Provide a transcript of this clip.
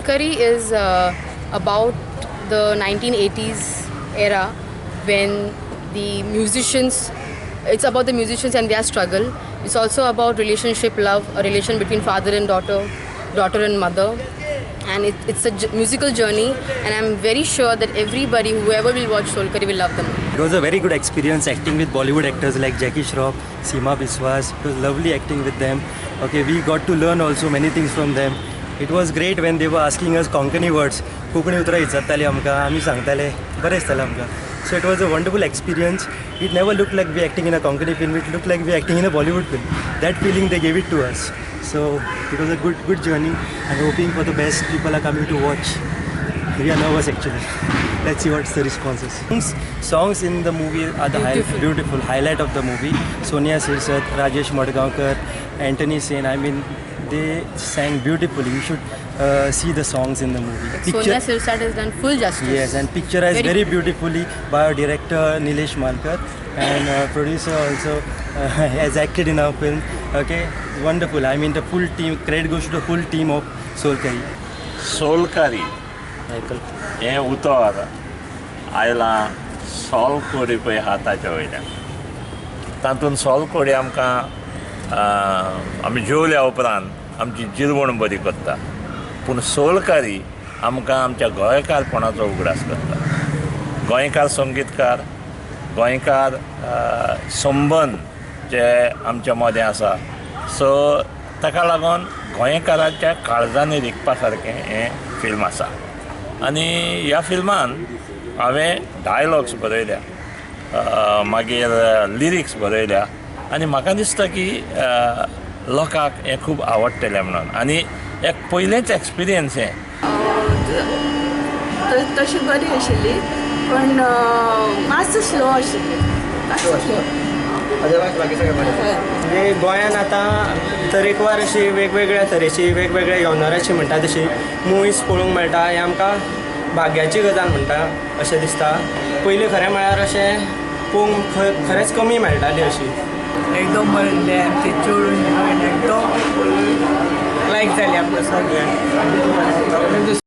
Solkari is about the 1980s era when the musicians, it's about the musicians and their struggle. It's also about relationship, love, a relation between father and daughter, daughter and mother. And it's a musical journey, and I'm very sure that everybody, whoever will watch Solkari, will love the movie. It was a very good experience acting with Bollywood actors like Jackie Shroff, Seema Biswas. It was lovely acting with them. Okay, we got to learn also many things from them. It was great when they were asking us Konkani words. Konkani उतरां विचारताली आमकां, आमी सांगताले, बरें दिसतालें आमकां. So it was a wonderful experience. It never looked like we acting in a Konkani film. It looked like we acting in a Bollywood film. That feeling they gave it to us. So it was a good journey and hoping for the best. People are coming to watch. We are nervous actually. Let's see what's the response is. Songs in the movie are the Beautiful. Beautiful highlight of the movie. Sonia Sirsat, Rajesh Madgaonkar, Anthony Sen. I mean, they sang beautifully. You should see the songs in the movie. Sonia Sirsat has done full justice. Yes, and picturized Very very beautifully by our director Nilesh Malkar, and producer also has acted in our film. Okay, wonderful. I mean, the full team, credit goes to the full team of Solkari. Solkari हें उतर आयलां सोलकडी पळय आहा ताच्या वयल्यान. तातूंत सोलकडी आमकां आमी जेवल्या उपरांत आमची जिरवण बरी करता, पूण सोलकारी आमकां आमच्या गोंयकारपणाचो उगडास करता. गोंयकार संगीतकार, गोंयकार संबंद जे आमच्या मदें आसा, सो ताका लागून गोंयकाराच्या काळजांनी रिगपा सारकें हें फिल्म आसा. आनी ह्या फिल्मान हांवें डायलॉग्स बरयल्या, मागीर लिरिक्स बरयल्या आनी म्हाका दिसता की लोकांक हें खूब आवडटलें म्हणून. आनी एक पयलेंच एक्सपिरियन्स हें. तशी बरी आशिल्ली, पण मातसो स्लो आशिल्ली, मातसो स्लो. अदरवायज बाकी सगळें बरें. म्हणजे गोंयान आतां तरेकवार अशी वेगवेगळ्या तरेची, वेगवेगळ्या जॉनराची म्हणटा तशी मुवीज पळोवंक मेळटा. हें आमकां भाग्याची गजाल म्हणटा अशें दिसता. पयलीं खरें म्हळ्यार अशें पळोवंक खरेंच कमी मेळटाली अशी. एकदम बरें. आमचे चेडून एकदम लायक जाली आमकां सगळ्यांक.